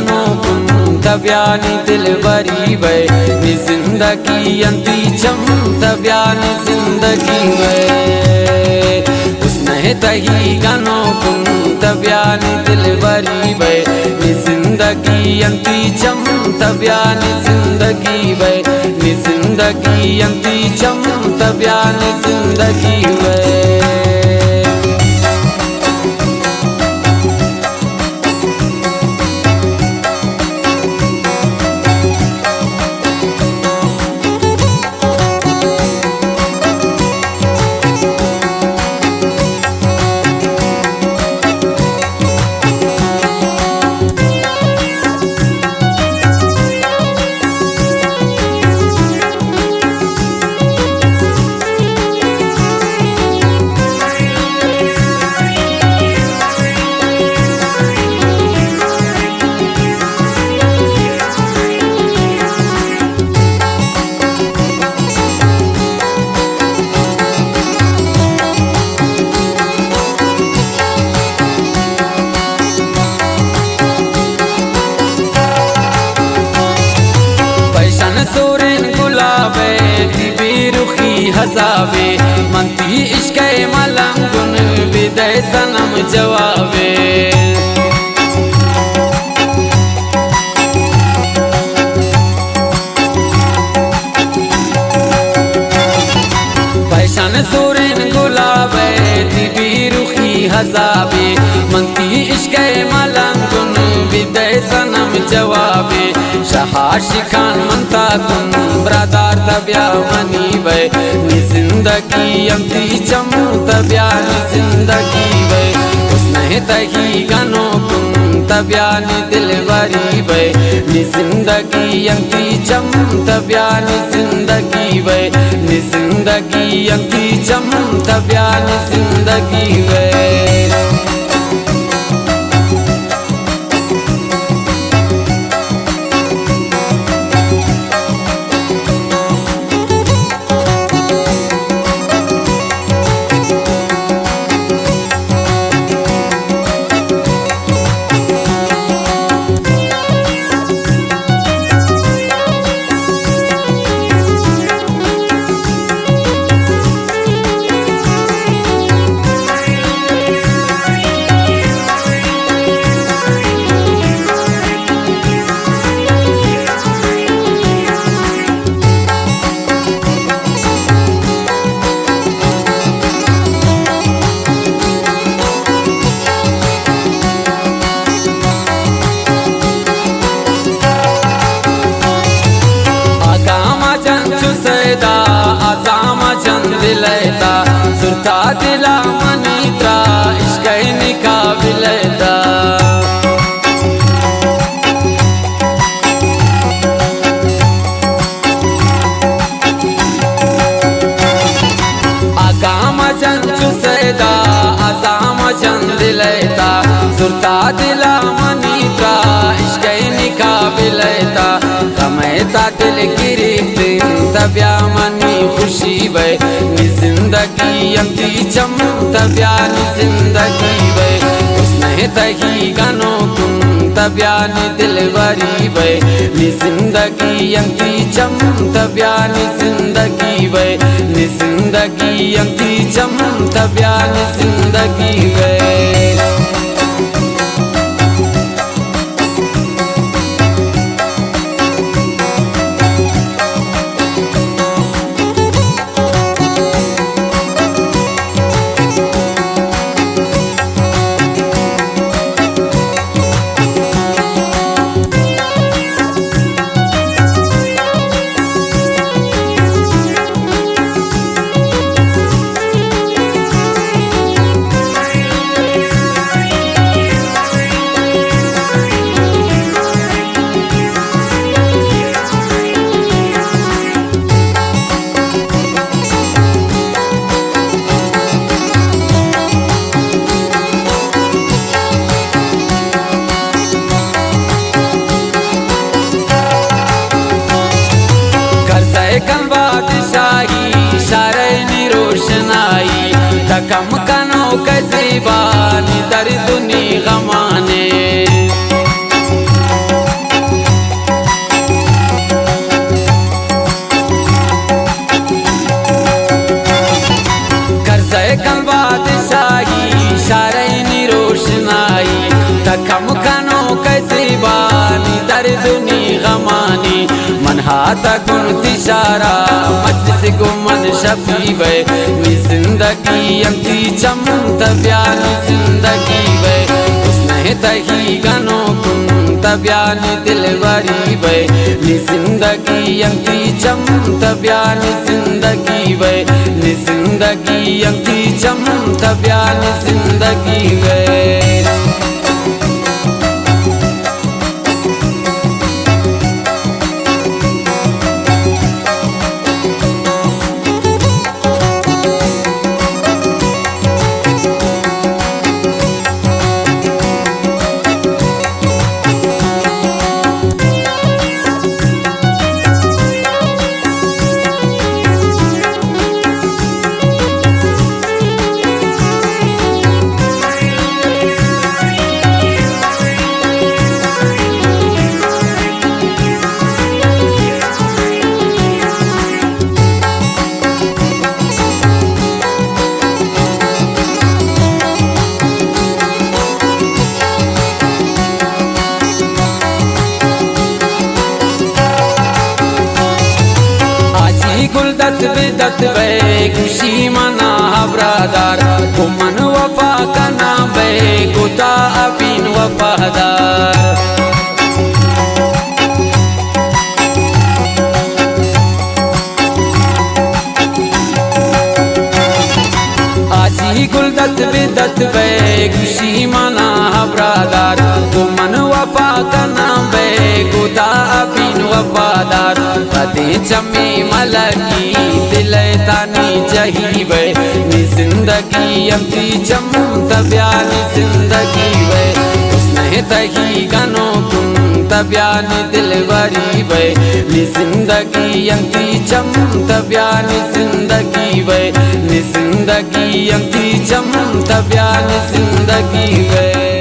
گنوکن تبیانی دلبری بئے، نی زندگی انتی چم تبیانی زندگی بئے۔ حسن تہی گنوکن تبیانی دلبری بئے، نی زندگی انتی چم تبیانی زندگی بئے، نی زندگی انتی چم تبیانی زندگی بئے۔ پیشن سورین گلابے، تی بے رخی عذابے، من تی عشقے ملنگن، بدے صنم جوابے۔ پیشن سورین گلابے، تی بے رخی عذابے، من تی عشقے ملنگن، بدے صنم جوابے۔ شہ عاشقان من تا کن برادار تبیا منی بئے، نی زندگی انتی چم تبیا نی زندگی بئے۔ حسن تہی گنوکن تبیا نی دلبری بئے، نی زندگی انتی چم تبیا نی زندگی بئے، نی زندگی انتی چم تبیا نی زندگی بئے۔ آزام جن چو سیدا، آزام جن دلیتا، زرتا دلا منی ترا، عشقے نی قابلیتا۔ آزام جن چو سیدا، آزام جن دلیتا، زرتا دلا منی ترا، عشقے نی قابلیتا۔ غمے تا دل گرفتن تبیا منی خوشی بئے، نی زندگی انتی چم تبیا نی زندگی بئے۔ حسن تہی گنوکن تبیا نی دلبری بئے، نی زندگی انتی چم تبیا نی زندگی بئے، نی زندگی انتی چم تبیا نی زندگی بئے۔ کرزئے کن بادشاہی، شارئے نی روشنائی، تہ کم کنوکئے زیبانی درد و نی غمانے۔ تگن تی شارا مجلس گو من شپی بے، نی زندگی انتی چم تبیا نی زندگی بے، حسن تہی گنو کن تبیا نی دلبری بے، نی زندگی انتی چم تبیا نی زندگی بے، نی زندگی انتی چم تبیا نی زندگی بے۔ آجی گل دست بہ دست بے، گوشی منا ہبرادار، گو من وفا کنا بے، گو تا ابین وفادار۔ آجی گل دست بہ دست بے، گوشی منا ہبرادار، گو من وفا کنا بے، گو تا ابین وفادار۔ پدے چمی ملکی دل تانی جہی بے، نی زندگی انتی چم تبیا نی زندگی بے، حسن تہی گنو کن تبیا نی دلبری بے، نی زندگی انتی چم تبیا نی زندگی بے، نی زندگی انتی چم تبیا نی زندگی بے۔